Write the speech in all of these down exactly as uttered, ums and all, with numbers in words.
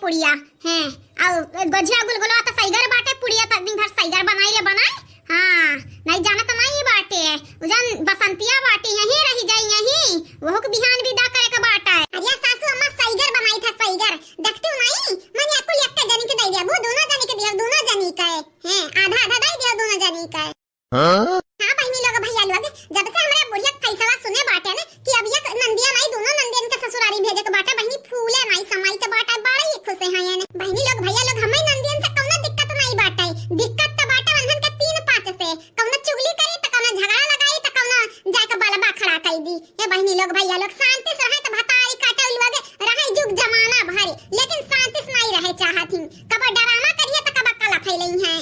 पुड़िया, हैं, अउ गोझिया गुलगुलवा त सइगर बाटे, पुड़िया त दिन भर सइगर बनाई ले बनाई। हाँ, नहीं जानत नहीं बाटे, उ जन बसंतिया बाटे, यहीं रही जाई यहीं, वहू के बिहान बिदा करे के बाटे। अरे सासू अम्मा सइगर बनाई था सइगर, देखती नहीं, मने अकुल एक जनी के दे दिया, वो दोनों जनी के दिया, दोनों जनी के, हैं, आधा आधा दे दिया दोनों जनी के। हाँ? हाँ बहिनी लोग, भैया लोग, जब से हमरा बुढ़िया के फैसला सुने बाटे न कि अब एक नंदिया नाई, दोनों नंदियन के ससुरारी भेजे के बाटे, बहिनी फूले नाई समाई के बाटे, बड़ा ही खुश हैं। बहिनी लोग, भैया लोग, हमें नंदियन से कौनो दिक्कत नाई बाटे, दिक्कत तो बाटे वंधन के तीन पाँच से, कौनो चुगली करी तो कौनो झगड़ा लगाई तो कौनो जाके बलबा खड़ा कर दी। ये बहिनी लोग, भैया लोग, शांति से रहे तो भतारी काटे लोग रहे जुग जमाना भर, लेकिन शांति से नाई रहे चाहत ही, कब ड्रामा करिए तो कब कला फैलई हैं।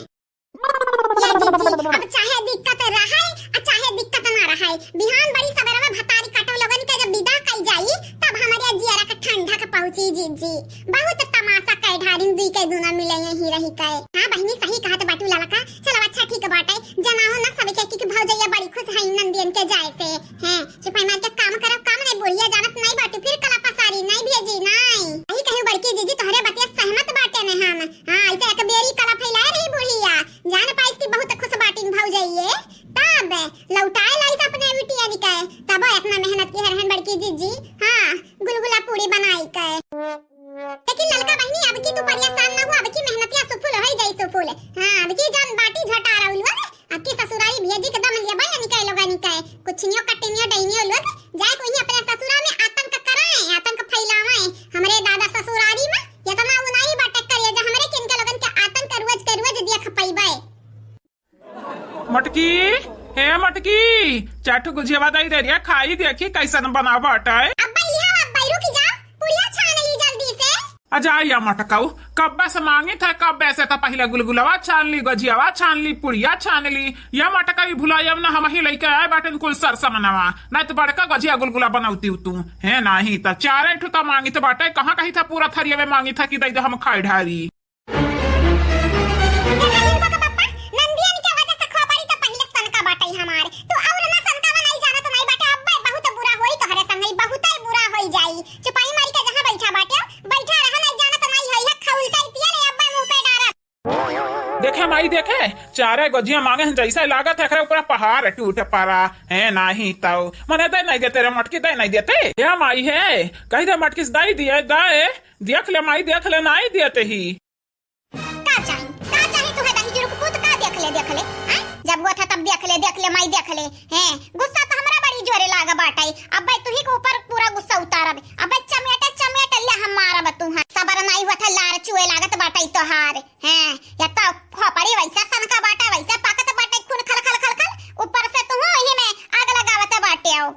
या जीजी, अब चाहे दिक्कत रहे, आ चाहे दिक्कत ना रहे, बिहान बड़ी सबेरवा भतारी काटो लोगन के जब विदा कई जाई, तब हमरे जियरा के ठंडक पहुंची जीजी। बहुत तमाशा कई ढारिन दुई के दूना मिले यहीं रही के। हाँ बहिनी, सही कहत बाटू ललका। चलो अच्छा ठीक बाटे, जनाओ ना सबके कि, कि भौजैया बड़ी खुश है नंदियन के जाए से। हैं, चुपाई मार के काम करब, काम नहीं बुढ़िया जानत नहीं बाटू, फिर कला पसारी नहीं भेजी नहीं। यही कही बड़की जीजी तोहरे बतिया सहमत बाटे ने हम। हाँ, ऐसे एक बेरी कला फैलाए रही बुढ़िया, जान पाइस कि बहुत खुश बाटिन भौजैये, तब लौटाए लाइस अपने बिटिया के, तब इतना मेहनत की हरहन बड़की जीजी। हाँ, गुलगुला पूड़ी बनाई के। लेकिन ललका बहिनी, अब की तू परेशान ना हो, अब की मेहनतिया सुफुल होई जाई सुफुल। हाँ, अब की जान बाटी झटा रहल बा, अब की ससुरारी भेजी के दम लिया भाई, निकाय लोगा निकाय, कुछ नियो कटिनियो डैनियो लोग, जाए कोई अपने ससुरा में आतंक कराए, आतंक फैलावे, हमरे दादा ससुरारी में इतना उनाई बाटे करे, जे हमरे किनके लोगन के आतंक रोज के रोज देख पइबे। मटकी, हे मटकी, चार ठो गुझिया दई दे रिया, खाई देखी कैसन बना बाटे। अब्बा, लिया अब्बा, रुक जाओ, पुड़िया छान ली जल्दी से। आ जा या मटकाऊ, कब्बे से मांगी था, कब्बे से तो पहले गुलगुलवा छान ली, गुझियावा छान ली, पुड़िया छान ली। या मटकाई भुलायब ना, हम ही लइके आए बाटेन कुल सरसमनवा, नहीं तो बड़का गुझिया गुलगुला बनौती तू। हे नाही तो चारे ठो तो मांगी तो बाटे, कहाँ कही था पूरा थरिया में मांगी था कि दई दे हम खाए ढारी। देखा इनको के पप्पा, नंदियन के वजह से खोपड़ी तो पहिले सनका बाटई हमार। तू और ना सनका बनाई जानत नाई बाटे, अब्बे बहुत बुरा होई तोहरे संगे, बहुते बुरा होई जाई। चुपाई मारी के जहाँ बैठा बाटे, बैठा रहा, नाई जानत नाई होई है, खौलता ही पिया ले अब्बे मुंह पे डारा। देखे माई देखे, चारे गोजिया मांगे हैं जैसे लागत है एकरे ऊपर पहाड़ टूट पड़ा है, नाही तो मने दे नहीं देते रे मटकी, दे नहीं देते। या माई है, कही दे मटकी से दे दिए, दे, देख ले माई, देख ले, नहीं देते ही। का चाही? का चाही तुहे दही जुरुक पूत? का देख ले, देख ले, हैं? जब हुआ था तब देख ले, देख ले, माई देख ले। हैं? गुस्सा तो हमरा बड़ी जोरे लाग बाटे। अब्बे तुही के ऊपर पूरा गुस्सा उतारब। अब्बे चमेटे, चमेटे ले हम मारब तुहे। सबर नाई हुआ था, लार चुए लागत बाटे तोहार। हैं? या तो खोपड़ी वैसा सनका बाटे, वैसा पाकत बाटे, खून खल, खल, खल, खल। ऊपर से तुहू यही में आग लगावत बाटे हो।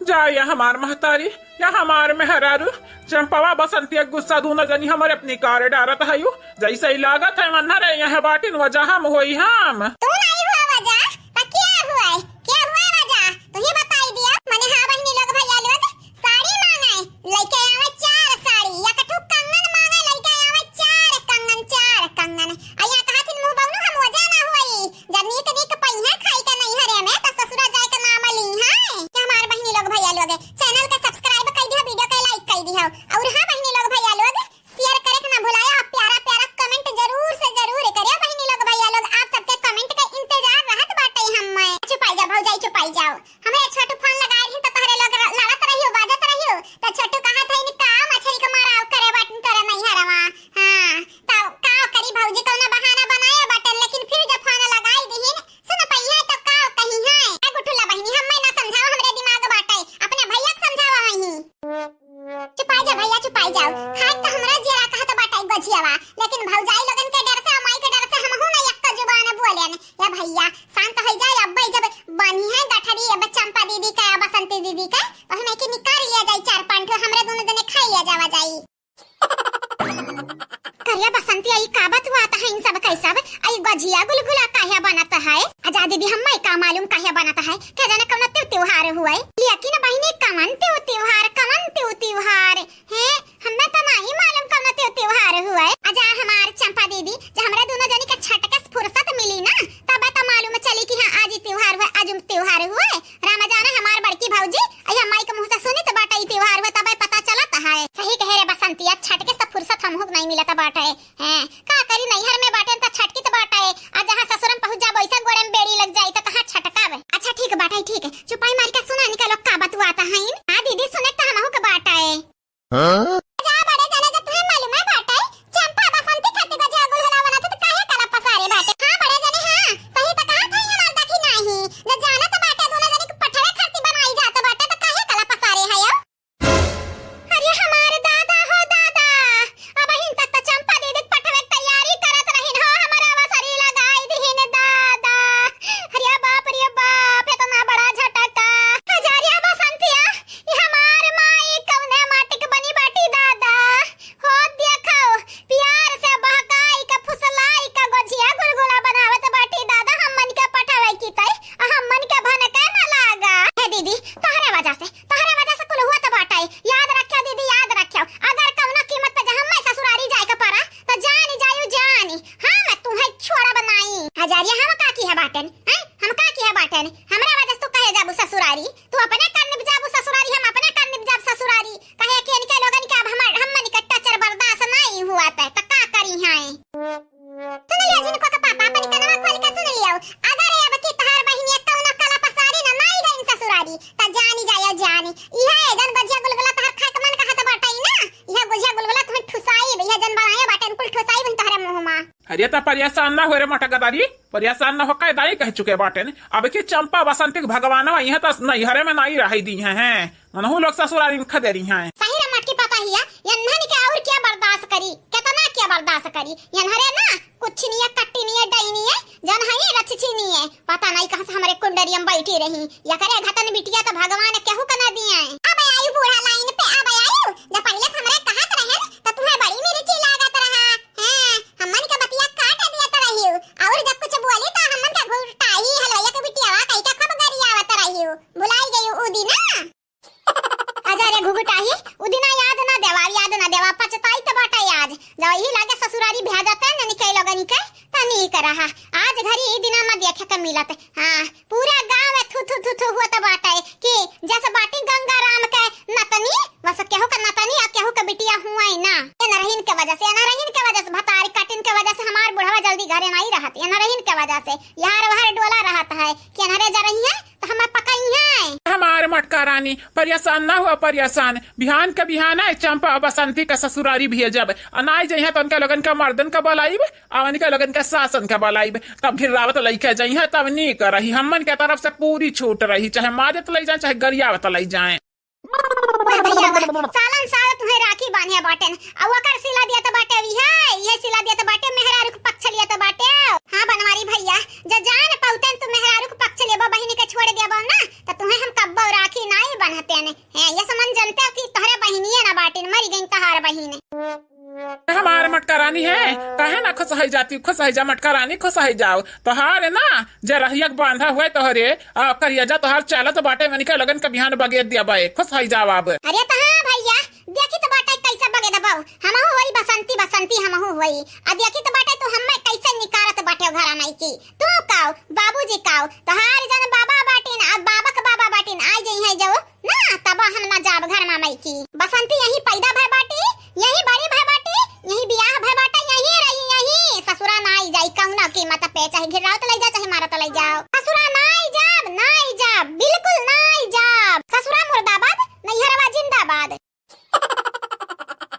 जा या हमार महतारी, या हमार मेहरारू, चंपवा बसंतिया गुस्सा दूनो जनी हमरे अपनी कार डारत हयू। जैसे ही लागत है मन्हरे यहाँ बाटिन वजह हम होई हम। तू नहीं हुआ वजह, त क्या हुआ है? क्या हुआ वजह? तू ही बताई दिया। मने हाँ बहिनी लोग भैया लोग, साड़ी मांगे, लइके आवे चार साड़ी, एक ठो कंगन मांगे, लइके आवे चार कंगन, चार कंगन। आ यहाँ कहा थिन मुँह बउनू हम वजह ना हुई। जब नीक नीक पइहा खाई के नैहरे में, त ससुरा जाए के नाम ली हैं। ये हमार बहिनी लोग, भैया लोग, channel के subscribe कई दिहो, video के like कई दिहो। और हाँ बहिनी लोग, भैया लोग, share करे के ना भुलाया। आप प्यारा प्यारा comment जरूर से जरूर करियो बहिनी लोग, भैया लोग। आप सबके comment के इंतजार रहत बाटे हमें। चुपाई जा भौजाई, चुपाई जाओ। हमें छोटू phone लगाए रही त तोहरे लोग र-, लड़त रहियो, बाजत रहियो। त छोटू कहा था, "इनका मछली के मारा करे बाटिन तोरे नैहरवा।" हाँ, त का करी भौजी, कौनो बहाना बनाए बाटे, लेकिन फिर जब phone लगाई दिहिन, सुन पइहे तो का कही है? ए गुठुला बहिनी, हम्मे ना समझाओ, हमरे दिमाग बाटे, अपने भैया के समझावा वहीं। चुपाई जा भैया, चुपाई जाओ। खाए तो हमरा जियरा कहत बाटे गोझियावा, लेकिन भौजाई लोगन के डर से, माई के डर से हमहू ना एक्का जुबान बोलेन। ए भैया, शांत हो जाए, अब्बे जब बनी है गठरी, अब चंपा दीदी का, बसंती दीदी का, तो हमें के निकाल लिया जाए, चार पांच ठो हमरे दोनों जने खाई लिया जावा जाई। करिया बसंती, आई का बात हुआ त है इन सब कैसब? आई गजिया गुलगुला काहे बनत है? अजा दीदी, हम्मे का मालूम काहे बनत है? के जाने कौनो त्योहार हुए। लेकिन बहिनी, कवन त्योहार, कवन त्योहार? हैं, हम्मे त नाही मालूम कौनो त्योहार हुए। अजा हमार चंपा दीदी, जे हमरा दोनों जनी के छटके से फुर्सत मिली ना, तब त मालूम चली कि हाँ, आज ई त्योहार हुए, आज उ त्योहार हुए। रामा जाने हमार बड़की भौजी, अइया माई के मुँह से सुनित बाटे ई त्योहार हुए, तबे पता चलत है। सही कहे रे बसंतिया, छटके से फुर्सत हाँ? जा बड़े जने, जब तुहे मालूम है बाटे, चंपा बसंती खातिर गजिया गुलगुला बनत है, तो काहे कला पसारे बाटे? हाँ बड़े जने, हाँ, सही तो कहत है हमार दखिनाही। जे जानत बाटे, दोनों जने के पठवे खातिर बनाई जात बाटे, तो काहे कला पसारे है यो? अरे हमार दादा हो दादा, अबहिन तक तो चंपा दीदी के पठवे के तैयारी करत रहिन हो, हमार अवसरी लगाई दिहिन दादा। अरे बाप रे बाप, इतना बड़ा झटका। अजरिया बसंतिया, ई हमार माई कउने माटी के बनी बाटी दादा? हो देखो, प्यार से बहकाई के, फुसलाई के, गोझिया गुलगुला बनावत बाटी दादा, हमन के पठावे की तई, आ हमन के भनके न लागा। हे दीदी, तोहरे वजह से, तोहरे वजह से कुल हुआ तो बाटे। याद रखियो दीदी, याद रखियो, अगर कउनो कीमत पे जहम्मे ससुरारी जाए के पड़ा, तो जानी जायु जानी, हम तुहे छोड़ब नाई। अजरिया, हम का किहे बाटेन, हैं? हम का किहे बाटेन? हमरा वजह से तू कहे जाबू ससुरारी? तू अपने कर निप जाबू ससुरारी, हम अपने कर निप जाब ससुरारी। कहे कि इनके लोगन के अब हमर, हमन के टचर बर्दाश्त नाई हुआ तै, त का करी हैं? सुन लियो झिनको के पापा, अपनी कनवा खोल के सुन लियो। अगर अब की तहार बहिनिया कउनो कला पसारी ना, नाई गइन ससुरारी, त जानी जायो जानी। इहे जन गजिया गुलगुला तहार खाए के मन कहत बाटे ना, इहे गजिया गुलगुला तुहे ठुसाई, इहे जन बनाए बाटे कुल ठुसाई बन तोहरे मुँह मा। अरे त परेशान ना हो रे मोटका दादी, परेशान ना हो, कई दाई कह चुके बाटेन। अब की चंपा बसंती के भगवानवा इहाँ त नैहरे में नाई रहे दिहे हैं, मनहू लोग ससुरारी में खदेरी हैं। सही रे मटकी पता हिया, यन्हन के और क्या बर्दाश्त करी, कितना क्या बर्दाश्त करी। यन्हरे ना कुछ नहीं है, कट्टी नहीं है, डई नहीं है, जन है ये रछछी नहीं है। पता नहीं कहाँ से हमरे कुंडरियम बैठी रही, या करे घतन बिटिया तो भगवान केहू के ना दिए। अब आई बूढ़ा लाइन पे, अब आई, जब पहले से हमरे कहत रहे त तुहे बड़ी मिर्ची लागत रहा। हैं, हमन के बतिया काट दियत रहियो, और जब कुछ बोली त हमन के घुटाही हलवैया के बिटियावा कहि के खूब गरियावत रहियो। भुलाई गयो उ दिना? अजरिया घुघुटाही, उ दिना याद ना देवा, याद ना देवा, पछताई त बाटे आज। जब यही लागे ससुरारी भेजते न निकल लोगन के, त नीक रहा। आज घरी ई दिना न देखे के मिलत। हाँ, पूरा गाँव में थू थू थू थू हुआ त बाटे कि जस बाटी गंगा राम के नतनी, बस केहू के नतनी आ केहू के बिटिया हुआ ही ना। एनरहिन के वजह से, एनरहिन के वजह से, भतारी काटिन के वजह से हमार बुढ़वा जल्दी घरे नहीं रहत। एनरहिन के वजह से यार वहर डोला रहत है कि एनरे जा रही है त हमें पकई है। हमार मटका रानी, परेशान ना हुआ, परेशान। बिहान के बिहान है चंपा बसंती के ससुरारी भेजब। अनाई जइहे त उनके लोगन के मर्दन के बुलाइब, आ उनके लोगन के सासन के बुलाइब, तब घिरावत लइके जइहे, तब नीक रही। हमन के तरफ से पूरी छूट रही, चाहे मारत लइ जाए, चाहे गरियावत लइ जाए। वाह भैया वाह, सालन साल तुहे राखी बांधे बाटेन, आ ओकर सिला दियत बाटे, इहे, इहे सिला दियत बाटे, मेहरारू के पक्ष लियत बाटे। हाँ बनवारी भैया, जे जान पाउतेन तू मेहरारू के पक्ष लेबो, बहिनी के छोड़ देबो ना, त तुहे हम कब्बो राखी नाई बांधतेन। हैं, ये समन जनते हो कि तोहरे बहिनिये ना बाटिन, मरी गई तहार बहिन। हमार मटका रानी है, काहे ना खुश है जाती, खुश है जा मटका रानी, खुश है जाओ। तोहार ना, जे रहिया के बांधा हुए तोहरे, आ, करिया जा तोहार चालत बाटे, मनिका लगन के बिहान बगेर दिया बाए, खुश है जाओ अब। अरे त हाँ भैया, देखी त बाटे कैसे बगेर दबाओ, हमहू होई बसंती, बसंती हमहू होई। आ देखी त बाटे तू हम्मे कैसे निकारत बाटे घरा माई की। तू काओ, बाबूजी काओ, तोहार जन बाबा बाटिन, आ बाबक बाबा बाटिन, आई जइहे जो, ना, तब हम ना जाब घर मा माई की। बसंती यहीं पैदा